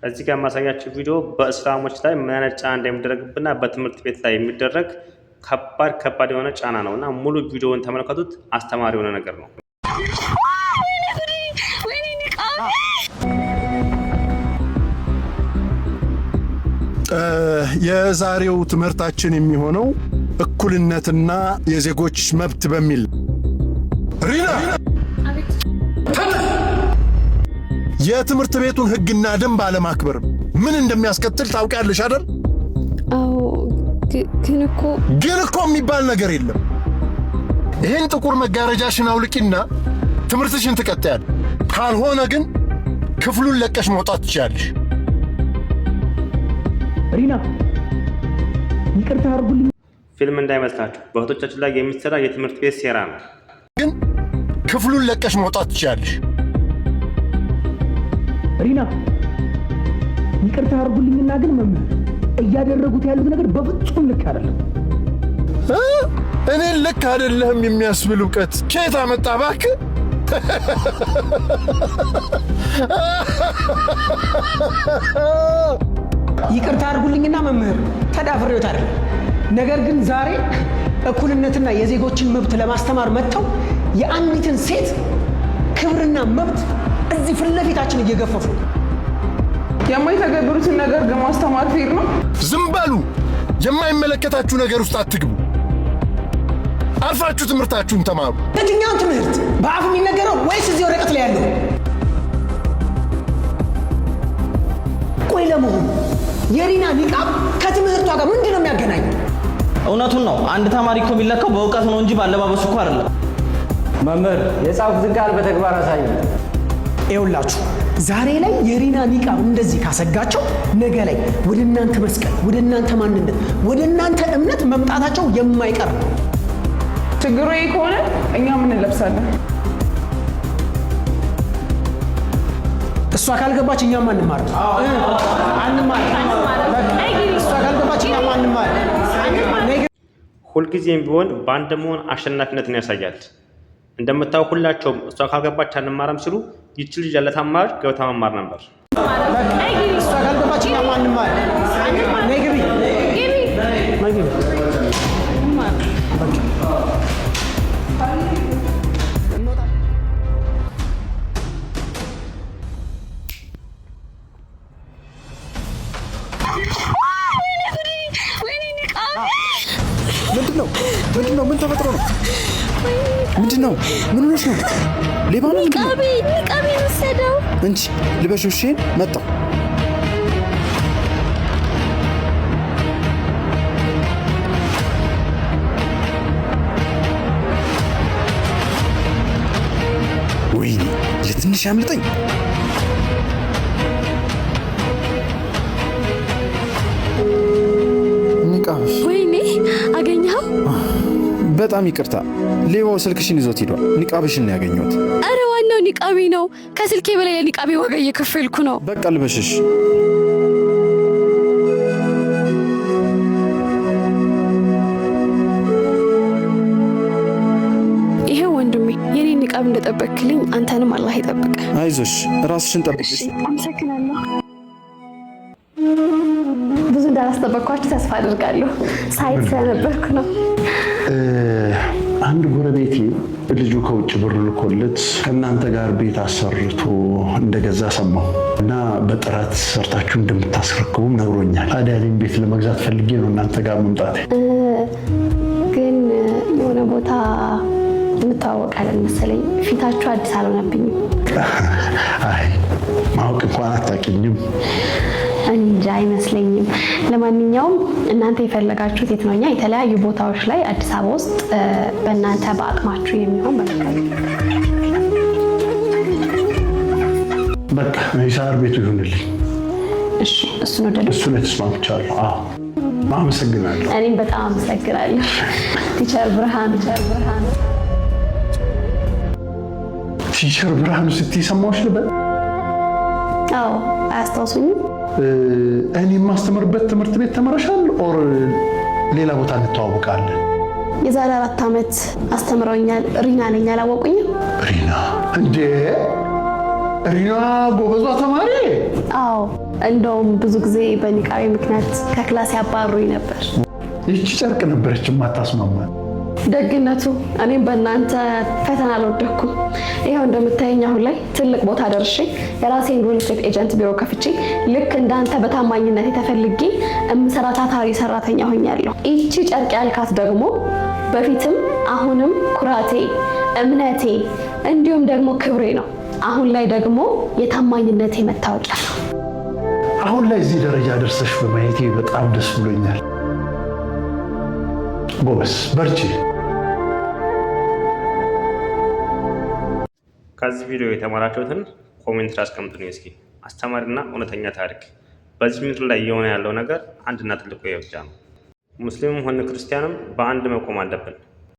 እዚህ ጋር የማሳያችሁ ቪዲዮ በእስላሞች ላይ ምን አይነት ጫና እንደሚደረግብና በትምህርት ቤት ላይ የሚደረግ ከባድ ከባድ የሆነ ጫና ነው እና ሙሉ ቪዲዮውን ተመልከቱት። አስተማሪ የሆነ ነገር ነው። የዛሬው ትምህርታችን የሚሆነው እኩልነትና የዜጎች መብት በሚል። ሪና፣ የትምህርት ቤቱን ሕግና ደንብ አለማክበር ምን እንደሚያስከትል ታውቂያለሽ አይደል? አዎ፣ ግን እኮ ግን እኮ የሚባል ነገር የለም። ይህን ጥቁር መጋረጃሽን አውልቂና ትምህርትሽን ትቀጥያለሽ። ካልሆነ ግን ክፍሉን ለቀሽ መውጣት ትችያለሽ። ሪና፣ ይቅርታ አድርጉልኝ። ፊልም እንዳይመስላችሁ፣ በእህቶቻችን ላይ የሚሰራ የትምህርት ቤት ሴራ ነው። ግን ክፍሉን ለቀሽ መውጣት ትችያለሽ። ሪና፣ ይቅርታ አድርጉልኝና ግን መምህር እያደረጉት ያሉት ነገር በፍጹም ልክ አይደለም። እ? እኔን ልክ አይደለህም የሚያስብል እውቀት ከየት አመጣ እባክህ? ይቅርታ አድርጉልኝና መምህር ተዳፍሬዎት አይደለም። ነገር ግን ዛሬ እኩልነትና የዜጎችን መብት ለማስተማር መጥተው የአንዲትን ሴት ክብርና መብት እዚህ ፊት ለፊታችን እየገፈፉ ነው። የማይተገብሩትን ነገር ግን ማስተማር fair ነው? ዝም በሉ። የማይመለከታችሁ ነገር ውስጥ አትግቡ። አርፋችሁ ትምህርታችሁን ተማሩ። የትኛውን ትምህርት? በአፍ የሚነገረው ወይስ እዚህ ወረቀት ላይ ያለው? ቆይ፣ ለመሆኑ የሪና ኒቃብ ከትምህርቷ ጋር ምንድን ነው የሚያገናኘው? እውነቱን ነው። አንድ ተማሪ እኮ የሚለካው በእውቀት ነው እንጂ ባለባበሱ እኮ አይደለም። መምህር፣ የጻፉትን ቃል በተግባር አሳዩ። ይኸውላችሁ፣ ዛሬ ላይ የሪና ኒቃብ እንደዚህ ካሰጋቸው ነገ ላይ ወደ እናንተ መስቀል፣ ወደ እናንተ ማንነት፣ ወደ እናንተ እምነት መምጣታቸው የማይቀር ነው። ችግሩ ይህ ከሆነ እኛ ምን እንለብሳለን? እሷ ካልገባች እኛም አንማርም፣ አንማርም። እሷ ካልገባች እኛም አንማርም። ሁልጊዜም ቢሆን በአንድ መሆን አሸናፊነትን ያሳያል። እንደምታውቁ ሁላቸውም እሷ ካልገባች አንማርም ሲሉ ይቺ ልጅ ያላት አማራጭ ገብታ መማር ነበር። እሷ ካልገባች እኛም አንማርም። ነይ ግቢ፣ ነይ ግቢ። በቃ። ምንድን ነው? ምንድን ነው? ምን ተፈጥሮ ነው? ምንድን ነው? ምን ሆነሽ ነው? ሌባ ነው? ምንድን ነው? ኒቃቤን ወሰደው። እንጂ ልበሽ። ውሽን መጣሁ። ወይኔ፣ ለትንሽ ያምልጠኝ። ኒቃብሽ። ወይኔ፣ አገኘኸው? በጣም ይቅርታ፣ ሌባው ስልክሽን ይዞት ሂዷል። ኒቃብሽን ነው ያገኘሁት። አረ ዋናው ኒቃቤ ነው። ከስልኬ በላይ ለኒቃቤ ዋጋ እየከፈልኩ ነው። በቃ ልበሽሽ። ይሄው ወንድሜ፣ የኔን ኒቃብ እንደጠበቅክልኝ አንተንም አላህ ይጠብቅህ። አይዞሽ፣ ራስሽን ጠብቂ። አመሰግናለሁ። ብዙ እንዳላስጠበቅኳችሁ ተስፋ አድርጋለሁ። Site ስለነበርኩ ነው። አንድ ጎረቤቴ ልጁ ከውጭ ብር ልኮለት ከእናንተ ጋር ቤት አሰርቶ እንደገዛ ሰማሁ እና በጥራት ሰርታችሁ እንደምታስረክቡም ነግሮኛል። ታዲያ እኔም ቤት ለመግዛት ፈልጌ ነው እናንተ ጋር መምጣቴ። ግን የሆነ ቦታ እንተዋወቃለን መሰለኝ። ፊታችሁ አዲስ አልሆነብኝም። አይ፣ ማወቅ እንኳን አታውቂኝም። እንጃ፣ አይመስለኝም። ለማንኛውም እናንተ የፈለጋችሁት የት ነው? እኛ የተለያዩ ቦታዎች ላይ አዲስ አበባ ውስጥ በእናንተ በአቅማችሁ የሚሆን በመካከል በቃ የሳር ቤቱ ይሁንልኝ። እሺ፣ እሱን ወደዱ። እሱ ላይ ተስማምቻለሁ። አዎ፣ አመሰግናለሁ። እኔም በጣም አመሰግናለሁ teacher ብርሃኑ። Teacher ብርሃኑ። Teacher ብርሃኑ ስትይ ሰማሁሽ ልበል? አዎ፣ አያስታውሱኝም? እኔ የማስተምርበት ትምህርት ቤት ተምረሻል or ሌላ ቦታ እንተዋወቃለን? የዛሬ 4 ዓመት አስተምረውኛል። ሪና ነኝ። አላወቁኝም? ሪና እንዴ? ሪና ጎበዟ ተማሪ? አዎ። እንደውም ብዙ ጊዜ በኒቃቤ ምክንያት ከ class ያባሩኝ ነበር። ይቺ ጨርቅ ነበረች የማታስማማ። ደግነቱ እኔም በእናንተ ፈተና አልወደኩም። ይኸው እንደምታየኝ አሁን ላይ ትልቅ ቦታ ደርሼ የራሴን real estate agent ቢሮ ከፍቼ ልክ እንዳንተ በታማኝነት ተፈልጌ እምሰራ ታታሪ ሰራተኛ ሆኛለሁ። ይቺ ጨርቅ ያልካት ደግሞ በፊትም አሁንም ኩራቴ፣ እምነቴ እንዲሁም ደግሞ ክብሬ ነው። አሁን ላይ ደግሞ የታማኝነቴ መታወቂያ ነው። አሁን ላይ እዚህ ደረጃ ደርሰሽ በማየቴ በጣም ደስ ብሎኛል። ጎበዝ፣ በርቺ። ከዚህ ቪዲዮ የተማራችሁትን comment ላይ አስቀምጡልኝ እስኪ። አስተማሪና እውነተኛ ታሪክ። በዚህ ምድር ላይ እየሆነ ያለው ነገር አንድና ትልቁ ይሄ ብቻ ነው። ሙስሊምም ሆነ ክርስቲያንም በአንድ መቆም አለብን።